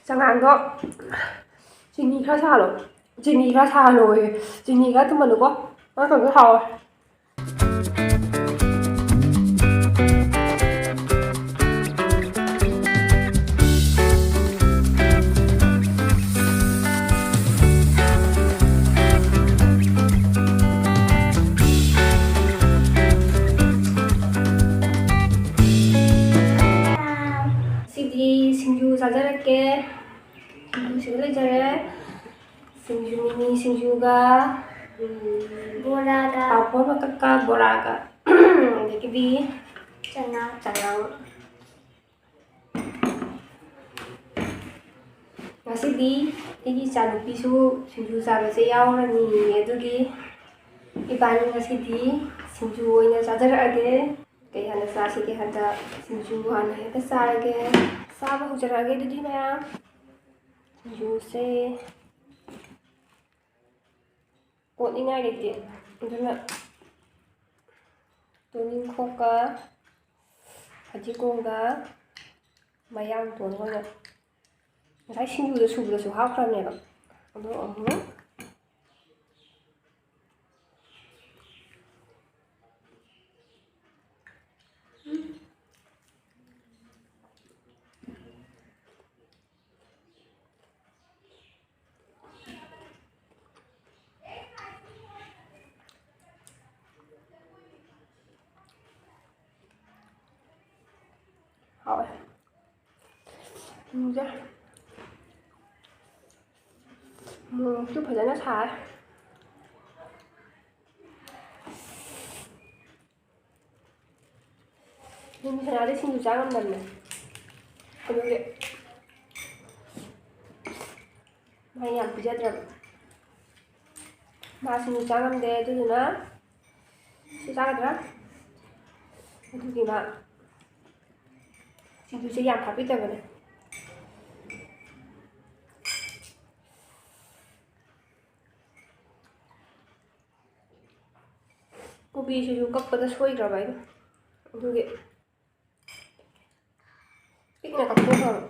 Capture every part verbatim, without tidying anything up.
ꯆꯉꯥꯡꯗꯣ ꯆꯤꯅꯤ ꯈꯔ ꯁꯥꯍꯜꯂꯣ꯫ ꯆꯤꯅꯤ ꯈꯔ ꯁꯥꯍꯜꯂꯣꯌꯦ꯫ ꯆꯤꯅꯤ ꯈꯔ ꯊꯨꯝꯍꯜꯂꯨꯀꯣ꯫ ꯅꯠꯇ꯭ꯔꯗꯤ ꯍꯥꯎꯔꯣꯏ꯫ ꯉꯁꯤꯗꯤ ꯁꯤꯡꯖꯨ ꯆꯥꯖꯔꯛꯀꯦ꯫ ꯁꯤꯡꯖꯨ ꯁꯤꯗ ꯂꯩꯖꯔꯦ꯫ ꯁꯤꯡꯖꯨ, ꯃꯤꯃꯤ ꯁꯤꯡꯖꯨꯒ, ꯎꯝ, ꯕꯣꯔꯥꯒ꯫ ꯄꯥꯐꯣꯔ ꯃꯀꯛꯀ ꯕꯣꯔꯥꯒ꯫ ꯑꯗꯒꯤꯗꯤ ꯆꯉꯥꯡ꯫ ꯆꯉꯥꯡ꯫ ꯉꯁꯤꯗꯤ ꯑꯩꯒꯤ ꯏꯆꯥꯅꯨꯄꯤꯁꯨ ꯁꯤꯡꯖꯨ ꯆꯥꯕꯁꯦ ꯌꯥꯎꯔꯅꯤꯌꯦ, ꯑꯗꯨꯒꯤ ꯏꯕꯥꯅꯤ ꯉꯁꯤꯗꯤ ꯁꯤꯡꯖꯨ ꯑꯣꯏꯅ ꯆꯥꯖꯔꯛꯑꯒꯦ꯫ ꯀꯩ ꯍꯥꯟꯅ ꯆꯥꯁꯤꯒꯦ ꯍꯥꯏꯕꯗ ꯁꯤꯡꯖꯨ ꯍꯥꯟꯅ ꯍꯦꯛꯇ ꯆꯥꯔꯒꯦ꯫ ꯆꯥꯕ ꯍꯧꯖꯔꯛꯑꯒꯦ ꯑꯗꯨꯗꯤ ꯃꯌꯥꯝ꯫ ꯁꯤꯡꯖꯨꯁꯦ ꯀꯣꯠꯅꯤꯡꯉꯥꯏ ꯂꯩꯇꯦ꯫ ꯑꯗꯨꯅ ꯇꯣꯅꯤꯡꯈꯣꯛꯀ ꯐꯗꯤꯒꯣꯝꯒ ꯃꯌꯥꯡ ꯇꯣꯟꯒ ꯑꯣꯏꯅ ꯉꯁꯥꯏ ꯁꯤꯡꯖꯨꯗ ꯁꯨꯕꯗꯁꯨ ꯍꯥꯞꯈ꯭ꯔꯕꯅꯦꯕ꯫ ꯑꯗꯣ ꯑꯃꯨꯛ ꯍꯥꯎꯋꯦ꯫ ꯁꯤꯡꯖꯨꯁꯦ ꯃꯣꯔꯣꯛꯁꯨ ꯐꯖꯅ ꯁꯥꯔꯦ꯫ ꯃꯤꯃꯤ ꯁꯅꯥꯗꯤ ꯁꯤꯡꯖꯨ ꯆꯥ ꯉꯝꯗꯕꯅꯦ꯫ ꯑꯗꯨꯒꯤ ꯃꯥ ꯌꯥꯝ ꯄꯤꯖꯗ꯭ꯔꯕ꯫ ꯃꯥ ꯁꯤꯡꯖꯨ ꯆꯥ ꯉꯝꯗꯦ, ꯑꯗꯨꯗꯨꯅ ꯁꯤ ꯆꯥꯒꯗ꯭ꯔꯥ? ꯑꯗꯨꯒꯤ ꯃꯥ ꯁꯤꯡꯖꯨꯁꯦ ꯌꯥꯝ ꯍꯥꯞꯄꯤꯗꯕꯅꯦ꯫ ꯀꯣꯕꯤꯁꯤꯁꯨ ꯀꯛꯄꯗ ꯁꯣꯏꯈ꯭ꯔꯕ ꯑꯩꯅ, ꯑꯗꯨꯒꯤ ꯄꯤꯛꯅ ꯀꯛꯊꯣꯛꯈ꯭ꯔꯕ꯫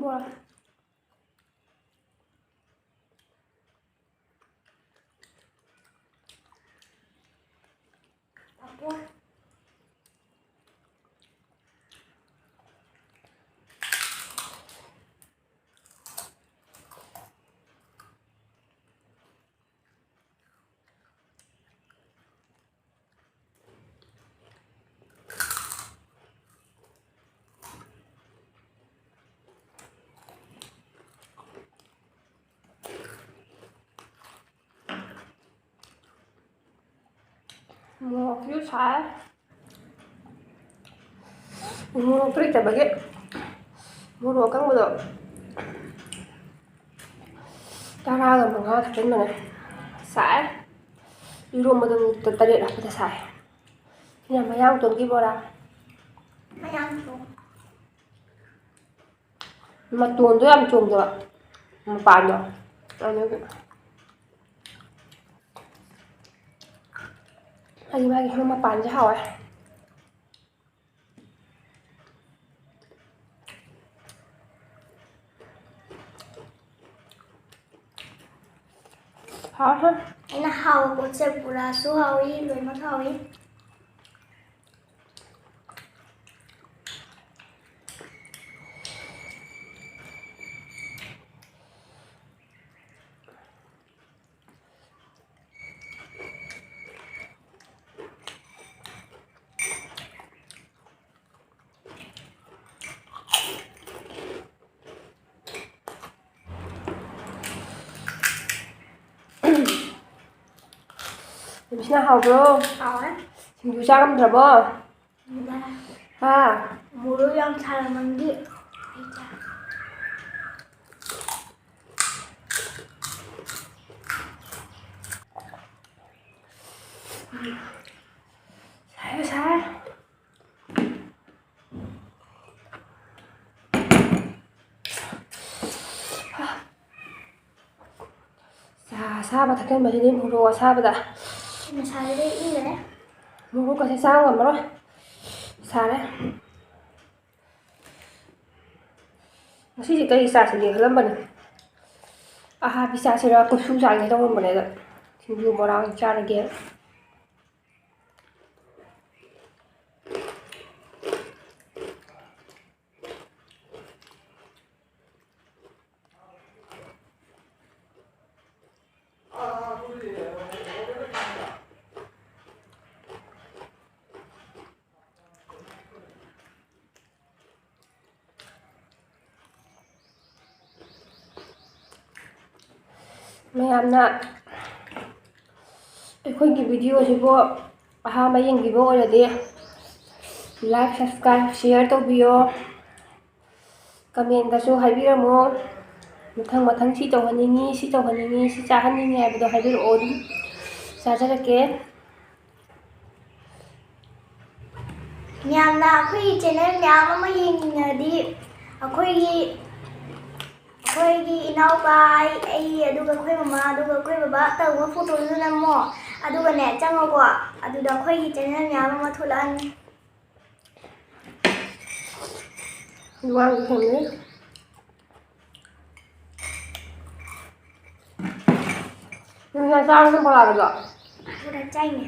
ꯕꯣꯔꯥ꯫ ꯃꯣꯔꯣꯛꯁꯨ ꯁꯥꯏ꯫ ꯃꯣꯔꯣꯛ ꯂꯩꯇꯕꯒꯤ ꯃꯣꯔꯣꯛ ꯑꯀꯪꯕꯗꯣ ꯇꯔꯥꯒ ꯃꯉꯥ ꯊꯥꯛꯆꯤꯟꯕꯅꯦ꯫ ꯁꯥꯏ꯫ ꯏꯔꯣꯝꯕꯗ ꯇꯔꯦꯠ ꯍꯥꯞꯄꯗ ꯁꯥꯏ꯫ ꯁꯤꯅ ꯃꯌꯥꯡꯇꯣꯟꯒꯤ ꯕꯣꯔꯥ꯫ ꯃꯌꯥꯡꯇꯣꯟ꯫ ꯃꯇꯣꯟꯗꯣ ꯌꯥꯝ ꯆꯣꯡꯗꯕ, ꯃꯄꯥꯟꯗꯣ꯫ ꯑꯗꯨꯒꯤ ꯑꯩ ꯃꯥꯒꯤ ꯃꯄꯥꯟꯁꯦ ꯍꯥꯎꯋꯦ꯫ ꯍꯥꯎꯋꯦ꯫ ꯑꯩꯅ ꯍꯥꯎꯕ ꯄꯣꯠꯁꯦ ꯕꯣꯔꯥꯁꯨ ꯍꯥꯎꯏ, ꯂꯣꯏꯅꯃꯛ ꯍꯥꯎꯏ꯫ ꯅꯨꯃꯤꯠꯁꯤꯅ ꯍꯥꯎꯕ꯭ꯔꯣ? ꯍꯥꯎꯋꯦ꯫ ꯁꯤꯡꯖꯨ ꯆꯥ ꯉꯝꯗ꯭ꯔꯕꯣ? ꯉꯝꯗ꯭ꯔꯦ꯫ ꯍꯥ? ꯃꯣꯔꯣꯛ ꯌꯥꯝ ꯁꯥꯔꯝꯃꯟꯒꯤ ꯑꯩ ꯆꯥ-, ꯁꯥꯏ, ꯁꯥꯏ꯫ ꯆꯥ ꯑꯁꯥꯕ ꯊꯛꯆꯟꯕꯁꯤꯗꯤ ꯃꯣꯔꯣꯛ ꯑꯁꯥꯕꯗ꯫ ꯉꯁꯥꯏꯗꯩ ꯏꯪꯉꯤꯅꯦ꯫ ꯃꯣꯔꯣꯛꯀꯁꯦ ꯆꯥ ꯉꯝꯃꯔꯣꯏ꯫ ꯁꯥꯔꯦ꯫ ꯉꯁꯤꯁꯦ ꯀꯔꯤ ꯆꯥꯁꯤꯒꯦ ꯈꯜꯂꯝꯕꯅꯦ꯫ ꯑꯍꯥꯕꯤ ꯆꯥꯁꯤꯔꯥ, ꯀꯨꯞꯁꯨ ꯆꯥꯒꯦ ꯇꯧꯔꯝꯕꯅꯦ, ꯑꯗ ꯁꯤꯡꯖꯨ ꯕꯣꯔꯥ ꯑꯣꯏꯅ ꯆꯥꯔꯒꯦ꯫ ꯃꯌꯥꯝꯅ ꯑꯩꯈꯣꯏꯒꯤ video ꯁꯤꯕꯨ ꯑꯍꯥꯟꯕ ꯌꯦꯡꯕꯤꯕ ꯑꯣꯏꯔꯗꯤ, like, subscribe, share ꯇꯧꯕꯤꯌꯣ꯫ Comment ꯇꯁꯨ ꯍꯥꯏꯕꯤꯔꯝꯃꯣ꯫ ꯃꯊꯪ ꯃꯊꯪ ꯁꯤ ꯇꯧꯍꯟꯅꯤꯡꯉꯤ, ꯁꯤ ꯇꯧꯍꯟꯅꯤꯡꯉꯤ, ꯁꯤ ꯆꯥꯍꯟꯅꯤꯡꯉꯤ ꯍꯥꯏꯕꯗꯣ ꯍꯥꯏꯕꯤꯔꯛꯑꯣ, ꯑꯗꯨꯝ ꯆꯥꯖꯔꯛꯀꯦ꯫ ꯃꯌꯥꯝꯅ ꯑꯩꯈꯣꯏꯒꯤ channel ꯃꯌꯥꯝ ꯑꯃ ꯌꯦꯡꯅꯤꯡꯉꯗꯤ, ꯑꯩꯈꯣꯏꯒꯤ, ꯑꯩꯈꯣꯏꯒꯤ ꯏꯅꯥꯎꯄꯥ, ꯑꯩ, ꯑꯩ, ꯑꯗꯨꯒ ꯑꯩꯈꯣꯏ ꯃꯃꯥ, ꯑꯗꯨꯒ ꯑꯩꯈꯣꯏ ꯕꯕꯥ ꯇꯧꯕ photo ꯗꯨ ꯅꯝꯃꯣ꯫ ꯑꯗꯨꯒꯅꯦ, ꯆꯪꯉꯣꯀꯣ, ꯑꯗꯨꯗ ꯑꯩꯈꯣꯏꯒꯤ channel ꯃꯌꯥꯝ ꯑꯃ ꯊꯣꯛꯂꯛꯑꯅꯤ꯫ ꯋꯥꯡ ꯊꯝꯃꯦ꯫ ꯅꯪ ꯆꯥꯛ ꯆꯥꯔꯕꯣ, ꯕꯣꯔꯥꯒꯗꯣ? ꯕꯣꯔꯥ ꯆꯥꯏꯅꯦ꯫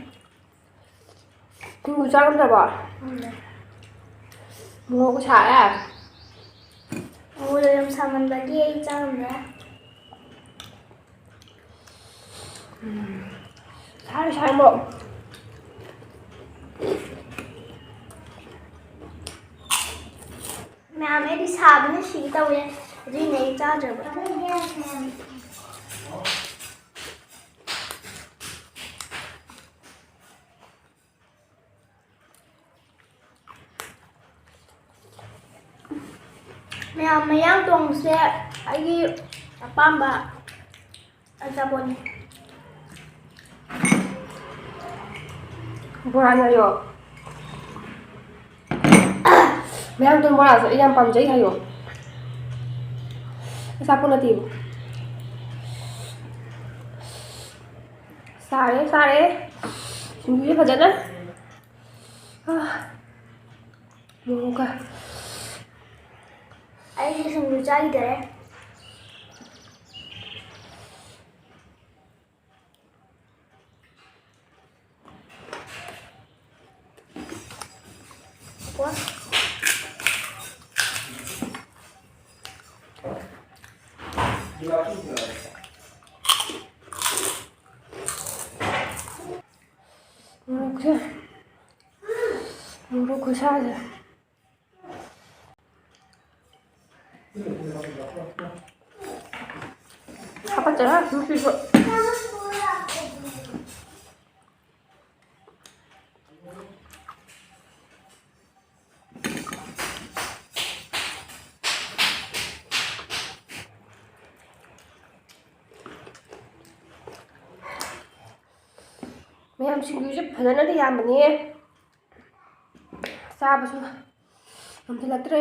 ꯁꯤꯡꯖꯨ ꯆꯥ ꯉꯝꯗ꯭ꯔꯕꯣ? ꯉꯝꯗ꯭ꯔꯦ꯫ ꯃꯣꯔꯣꯛ ꯁꯥꯔꯦ꯫ ꯃꯣꯔꯣꯛ ꯌꯥꯝ ꯁꯥꯃꯟꯕꯒꯤ ꯑꯩ ꯆꯥ ꯉꯝꯗ꯭ꯔꯦ꯫ ꯎꯝ꯫ ꯁꯥꯔꯦ, ꯁꯥꯔꯦ, ꯃꯣꯔꯣꯛ꯫ ꯃꯌꯥꯝ, ꯑꯩꯗꯤ ꯁꯥꯕꯅ ꯁꯤꯒꯦ ꯇꯧꯋꯦ, ꯑꯗꯨꯏꯅꯦ ꯑꯩ ꯆꯥꯗ꯭ꯔꯕ꯫ ꯃꯌꯥꯝ, ꯃꯌꯥꯡ ꯇꯣꯡꯁꯦ ꯑꯩꯒꯤ ꯑꯄꯥꯝꯕ ꯑꯆꯥꯄꯣꯠꯅꯤ꯫ ꯕꯣꯔꯥꯅ ꯍꯥꯏꯌꯣ꯫ ꯃꯌꯥꯡꯇꯣꯟ ꯕꯣꯔꯥꯁꯦ ꯑꯩ ꯌꯥꯝ ꯄꯥꯝꯖꯩ ꯍꯥꯏꯌꯣ꯫ ꯑꯆꯥꯄꯣꯠ ꯅꯠꯇꯦꯕ꯫ ꯁꯥꯔꯦ, ꯁꯥꯔꯦ꯫ ꯁꯤꯡꯖꯨꯁꯦ ꯐꯖꯅ꯫ ꯑꯥ, ꯃꯣꯔꯣꯛꯀ꯫ ꯑꯩꯗꯤ ꯁꯤꯡꯖꯨ ꯆꯥꯈꯤꯗꯔꯦ꯫ ꯀꯣ꯫ ꯃꯣꯔꯣꯛꯁꯦ, ꯃꯣꯔꯣꯛ ꯈꯨꯁꯥꯁꯦ꯫ ꯍꯥꯀꯠꯆꯔꯦ, ꯅꯨꯄꯤꯁꯨ꯫ ꯃꯌꯥꯝ ꯁꯤꯡꯖꯨꯁꯦ ꯐꯖꯅꯗꯤ ꯌꯥꯝꯕꯅꯦ꯫ ꯆꯥꯕꯁꯨ ꯉꯝꯁꯤꯜꯂꯛꯇ꯭ꯔꯦ꯫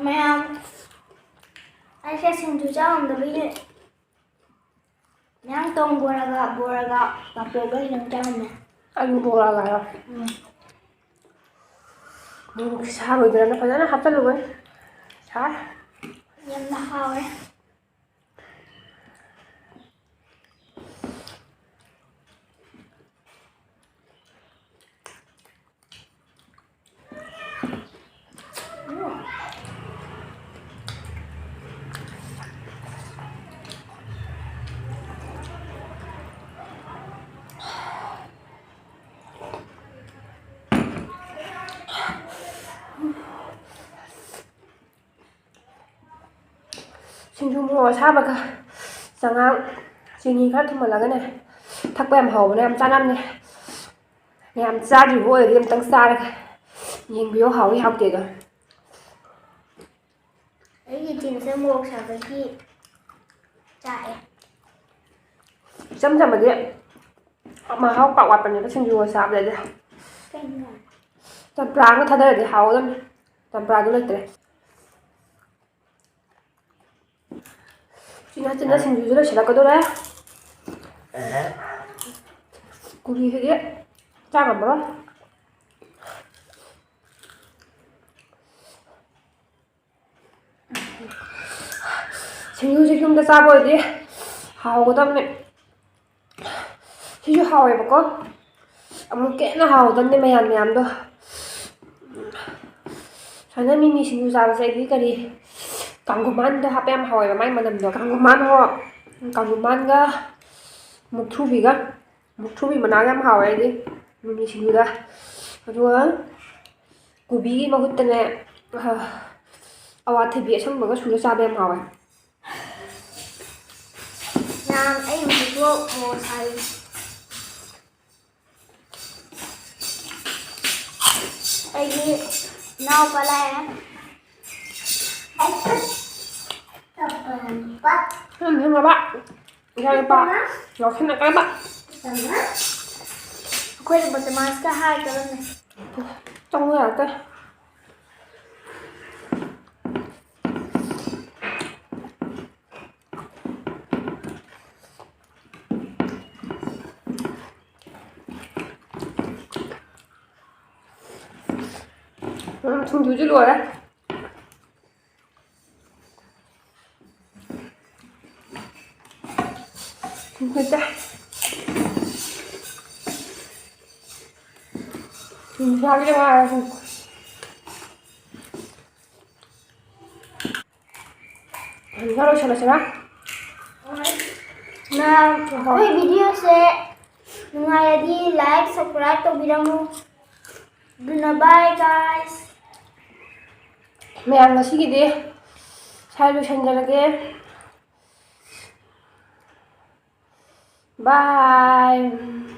ꯃꯌꯥꯝ, ꯑꯩꯁꯦ ꯁꯤꯡꯖꯨ ꯆꯥ ꯉꯝꯗꯕꯒꯤ ꯃꯌꯥꯝ ꯇꯣꯡ ꯕꯣꯔꯥꯒ, ꯕꯣꯔꯥꯒ ꯄꯥꯐꯣꯔꯒ ꯈꯤꯇꯪ ꯆꯥ ꯉꯝꯃꯦ꯫ ꯑꯂꯨ ꯕꯣꯔꯥꯒ ꯍꯥꯏꯔꯣ? ꯎꯝ꯫ ꯃꯣꯔꯣꯛꯁꯦ ꯁꯥꯔꯣꯏꯗ꯭ꯔꯅ ꯐꯖꯅ ꯍꯥꯞꯆꯜꯂꯨꯕꯅꯤ꯫ ꯁꯥꯏ꯫ ꯌꯥꯝꯅ ꯍꯥꯎꯔꯦ꯫ ꯁꯤꯡꯖꯨ ꯃꯣꯔꯣꯛ ꯑꯁꯥꯕꯒ ꯆꯉꯥꯡ ꯆꯤꯅꯤ ꯈꯔ ꯊꯨꯝꯍꯜꯂꯒꯅꯦ ꯊꯛꯄ ꯌꯥꯝ ꯍꯥꯎꯕꯅꯦ, ꯌꯥꯝ ꯆꯥꯟꯅꯕꯅꯦ꯫ ꯌꯥꯝ ꯆꯥꯗ꯭ꯔꯤꯕ ꯑꯣꯏꯔꯗꯤ ꯑꯝꯇꯪ ꯆꯥꯔꯒ ꯌꯦꯡꯕꯤꯌꯣ, ꯍꯥꯎꯏ ꯍꯥꯎꯇꯦꯗꯣ꯫ ꯑꯩꯒꯤ ꯆꯤꯟꯁꯦ ꯃꯣꯔꯣꯛ ꯁꯥꯕꯒꯤ ꯆꯥꯛꯑꯦ꯫ ꯏꯆꯝ ꯆꯝꯕꯗꯤ ꯃꯍꯥꯎ ꯄꯥꯛ ꯋꯥꯠꯄꯅꯦꯕ ꯁꯤꯡꯖꯨꯒ ꯆꯥꯕꯗꯗꯤ꯫ ꯀꯩꯅꯣ? ꯆꯝꯄ꯭ꯔꯥ ꯑꯃ ꯊꯥꯗꯔꯗꯤ ꯍꯥꯎꯒꯗꯕꯅꯤ꯫ ꯆꯝꯄ꯭ꯔꯥꯗꯨ ꯂꯩꯇ꯭ꯔꯦ꯫ ꯎꯆꯤꯟ ꯅꯥꯆꯤꯟꯅ ꯁꯤꯡꯖꯨꯁꯨ ꯂꯣꯏꯁꯤꯜꯂꯛꯀꯗꯧꯔꯦ꯫ ꯀꯨꯕꯤꯁꯤꯗꯤ ꯆꯥ ꯉꯝꯃꯔꯣꯏ꯫ ꯁꯤꯡꯖꯨꯁꯦ ꯌꯨꯝꯗ ꯆꯥꯕ ꯑꯣꯏꯔꯗꯤ ꯍꯥꯎꯒꯗꯕꯅꯦ꯫ ꯁꯤꯁꯨ ꯍꯥꯎꯋꯦꯕꯀꯣ꯫ ꯑꯃꯨꯛꯀ ꯍꯦꯟꯅ ꯍꯥꯎꯒꯗꯕꯅꯦ ꯃꯌꯥꯟ ꯃꯌꯥꯟꯗꯣ꯫ ꯁꯨꯃꯥꯏꯅ ꯃꯤꯃꯤ ꯁꯤꯡꯖꯨ ꯆꯥꯕꯁꯦ ꯑꯩꯗꯤ ꯀꯔꯤ, ꯀꯥꯡꯒꯨꯃꯥꯟꯗꯣ ꯍꯥꯞꯄ ꯌꯥꯝ ꯍꯥꯎꯋꯦꯕ, ꯃꯥꯏ ꯃꯅꯝꯗꯣ꯫ ꯀꯥꯡꯒꯨꯃꯥꯟ ꯍꯣ-, ꯀꯥꯡꯒꯨꯃꯥꯟꯒ ꯃꯨꯛꯊ꯭ꯔꯨꯕꯤꯒ, ꯃꯨꯛꯊ꯭ꯔꯨꯕꯤ ꯃꯅꯥꯒ ꯌꯥꯝ ꯍꯥꯎꯋꯦ ꯑꯩꯗꯤ ꯃꯤꯃꯤ ꯁꯤꯡꯖꯨꯗ꯫ ꯑꯗꯨꯒ ꯀꯣꯕꯤꯒꯤ ꯃꯍꯨꯠꯇꯅꯦ, ꯑ, ꯑꯋꯥꯊꯕꯤ ꯑꯁꯪꯕꯒ ꯁꯨꯔ ꯆꯥꯕ ꯌꯥꯝ ꯍꯥꯎꯋꯦ꯫ ꯃꯌꯥꯝ, ꯑꯩ ꯍꯧꯖꯤꯛ ꯃꯣꯔꯣꯛ ꯁꯥꯔꯤ꯫ ꯑꯩꯒꯤ ꯏꯅꯥꯎꯄꯥ ꯂꯥꯛꯑꯦ꯫ ꯅꯪ ꯅꯪ ꯕꯕꯥ, ꯏꯆꯥ ꯅꯨꯄꯥ ꯉꯥꯎꯁꯟꯅꯒꯅꯕ꯫ ꯑꯩꯈꯣꯏꯅ ꯕꯣꯇꯃꯥꯁꯀ ꯍꯥꯏꯒꯗꯕꯅꯦ꯫ ꯆꯪꯉꯨ ꯌꯥꯔꯛꯇ꯭ꯔꯦ꯫ ꯎꯝ, ꯁꯤꯡꯖꯨꯁꯨ ꯂꯣꯏꯔꯦ꯫ ꯁꯤꯡꯖꯨꯁꯦ꯫ ꯁꯤꯡꯖꯨ ꯆꯥꯕꯤꯗ ꯉꯥꯏꯔꯦ꯫ ꯁꯤꯡꯖꯨ ꯂꯣꯏꯁꯜꯂꯁꯤꯔꯥ? ꯅꯪ ꯑꯩꯈꯣꯏ videoꯁꯦ ꯅꯨꯡꯉꯥꯏꯔꯗꯤ like, subscribe ꯇꯧꯕꯤꯔꯝꯃꯨ꯫ ꯑꯗꯨꯅ bye guys꯫ ꯃꯌꯥꯝ, ꯉꯁꯤꯒꯤꯗꯤ ꯁ꯭ꯋꯥꯏ ꯂꯣꯏꯁꯟꯖꯔꯒꯦ꯫ Bye꯫